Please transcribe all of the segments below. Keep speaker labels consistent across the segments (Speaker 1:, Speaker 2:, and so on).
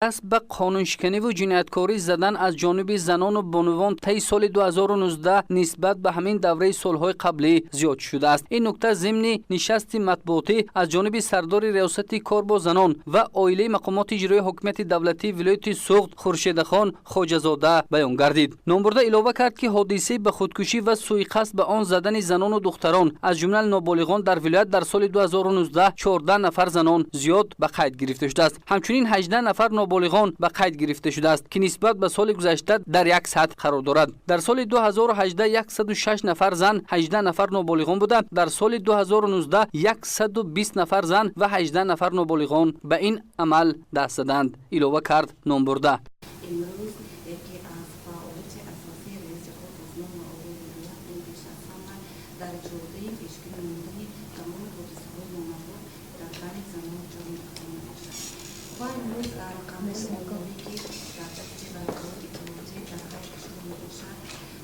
Speaker 1: Даст ба қонуншиканиву ҷинояткорӣ задан аз ҷониби занону бонувон таи соли 2019 нисбат ба ҳамин давраи солҳои қаблӣ зиёд шудааст. Ин нукта зимни нишасти матбуотӣ аз ҷониби сардори Риёсати кор бо занон ва оилаи мақомоти иҷроии ҳокимияти давлатии вилояти Суғд Хуршедахон Хоҷазода баён гардид. Номбурда илова кард, ки ҳодисаи ба худкушӣ ва сӯиқасд ба он задани занону духтарон, аз ҷумла ноболиғон, дар вилоят дар соли 2019 14 нафар занон зиёд ба қайд гирифта шудааст. Ҳамчунин 18 нафар ноболиғон ба қайд гирифта шудааст, ки нисбат ба соли гузашта дар як сатҳ қарор дорад. Дар соли 2018 106 нафар зан, 18 нафар ноболиғон буда, дар соли 2019 120 нафар зан ва 18 нафар ноболиғон ба ин амал даст заданд, илова кард номбурда.
Speaker 2: Имрӯз яке аз фаъолияти асосии Раиси кор бо занон ва оилаи вилоят ин пеш аз ҳама дар ҷодаи пешгирӣ намудани тамоми ҳодисаҳои номатлуб дар байни занону ҷавондухтарон мебошад. Ва имрӯз рақамҳои оморӣ, ки дар дасти варақаҳои иттилоотӣ дар ҳар кишвар мебошад,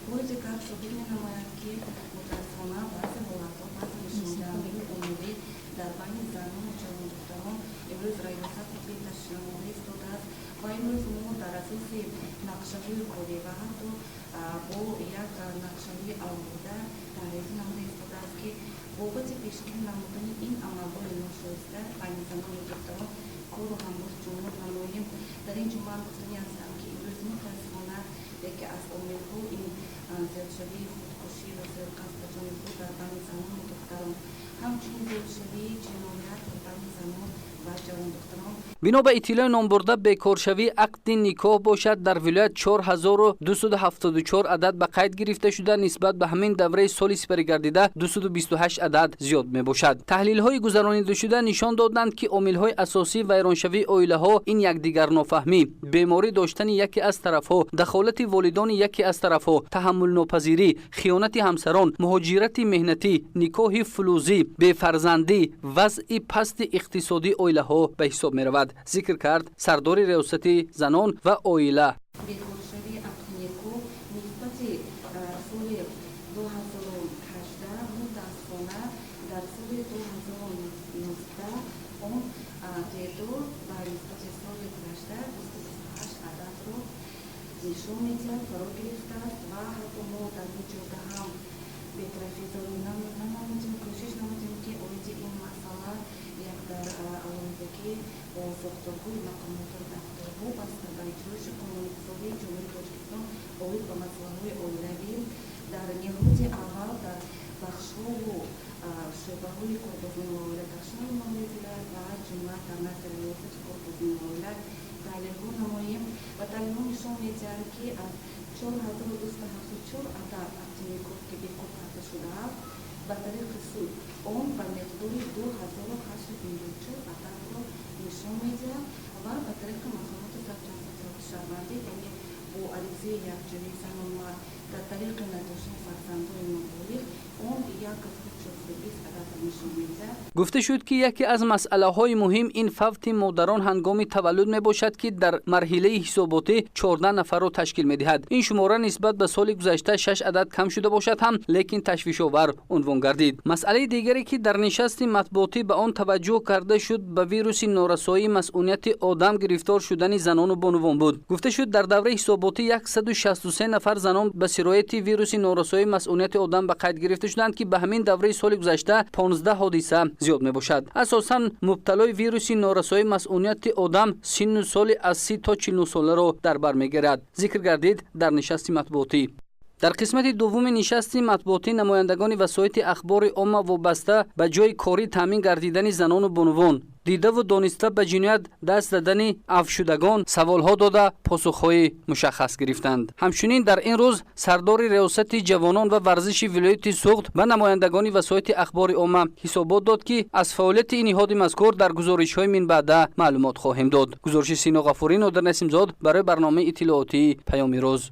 Speaker 2: бори дигар собит менамояд, ки мутаассифона баъзе ҳолатҳо, баъзе нишондиҳандаҳои оморӣ дар байни занону ҷавондухтарон имрӯз раёсат беташвишнамода истодааст. Ва имрӯз мо дар асоси нақшаҳои корӣ ва ҳатто бо як нақшаҳои алоҳида тарҳрезӣ намуда истодааст, ки бобати пешгирӣ намудани ин амалҳои ношоиста байни занону духтарон кору ҳамроҳ ҷунбон намоем. Дар ин ҷо ман гуфтанӣ ҳастам, ки имрӯз мутаассифона яке аз омилҳо ин зиёдшавии худкушӣ ва сӯиқасд ба ҷони худ дар байни занону духтарон, ҳамчунин зиёдшавии ҷиноят дар байни занон ва ҷавондухтарон.
Speaker 1: Бино ба иттилои номбурда, бекоршавии ақди никоҳ бошад, дар вилоят 4274 адад ба қайд гирифта шуда, нисбат ба ҳамин давраи соли сипаригардида 228 адад зиёд мебошад. Таҳлилҳои гузаронидашуда нишон доданд, ки омилҳои асосии вайроншавии оилаҳо ин якдигарнофаҳмӣ, беморӣ доштани яке аз тарафҳо, дахолати волидони яке аз тарафҳо, таҳаммулнопазирӣ, хиёнати ҳамсарон, муҳоҷирати меҳнатӣ, никоҳи фулузӣ, бефарзандӣ, вазъи пасти иқтисодии оилаҳо ба ҳисоб меравад, зикр кард сардори Риёсати занон ва оила.
Speaker 2: Бекоршавии ақди никоҳ нисбати соли 2018 мутаассифона дар соли 2019 он теъдод ба нисбати соли гузашта 228 ададро нишон медиҳад, фаро гирифтааст. Ва ҳатто мо дар ин ҷода ҳам бетарафӣ нанамудем, кӯшиш намудем, ки оиди ин масъала як дар алоҳидагӣ бо сохторҳои мақомоту дафтарҳо вобаста ба иҷроиши қонунгузории Ҷумҳурии Тоҷикистон оид ба масъалаҳои оилавӣ дар ниҳоди аввал дар бахшҳову шӯъбаҳои кор бо занон ва оила дар шаҳру ноҳияи вилоят ва аз ҷумла дар назди Риёсати кор бо занон ва оила таҳлилҳо намоем. Ва таҳлилҳо нишон медиҳанд, ки аз 4274 адад ақди никоҳ, ки бекор карда шудааст ба тариқи суд, он ба миқдори 2854 ададро нишон медиҳад ва ба тариқи мақомоти сабти асноди шаҳрвандӣ, яъне бо аризаи якҷояи зану мард дар тариқи надоштани фарзандони ноболиғ, он 1420 ададро нишон медиҳад.
Speaker 1: Гуфта шуд, ки яке аз масъалаҳои муҳим ин фавти модарон ҳангоми таваллуд мебошад, ки дар марҳилаи ҳисоботӣ 14 нафарро ташкил медиҳад. Ин шумора нисбат ба соли гузашта 6 адад кам шуда бошад ҳам, лекин ташвишовар унвон гардид. Масъалаи дигаре, ки дар нишасти матбуотӣ ба он таваҷҷӯҳ карда шуд, ба вируси норасоии масунияти одам гирифтор шудани занону бонувон буд. Гуфта шуд, дар давраи ҳисоботӣ 163 нафар занон ба сирояти вируси норасоии масунияти одам ба қайд гирифта шуданд, ки ба ҳамин давраи соли гузашта 15 ҳодиса зиёд мебошад. Асосан мубталои вируси норасоии масунияти одам синну соли аз 30 то 49 соларо дар бар мегирад, зикр гардид дар нишасти матбуотӣ. Дар қисмати дуввуми нишасти матбуотӣ намояндагони васоити ахбори омма вобаста ба ҷойи корӣ таъмин гардидани занону бонувон, дидаву дониста ба ҷиноят даст задани афвшудагон саволҳо дода, посухҳои мушаххас гирифтанд. Ҳамчунин дар ин рӯз сардори Риёсати ҷавонон ва варзиши вилояти Суғд ба намояндагони васоити ахбори омма ҳисобот дод, ки аз фаъолияти ин ниҳоди мазкур дар гузоришҳои минбаъда маълумот хоҳем дод. Гузориши Сино Ғафурӣ, Нодир Насимзод барои барномаи иттилоотии «Паёми рӯз».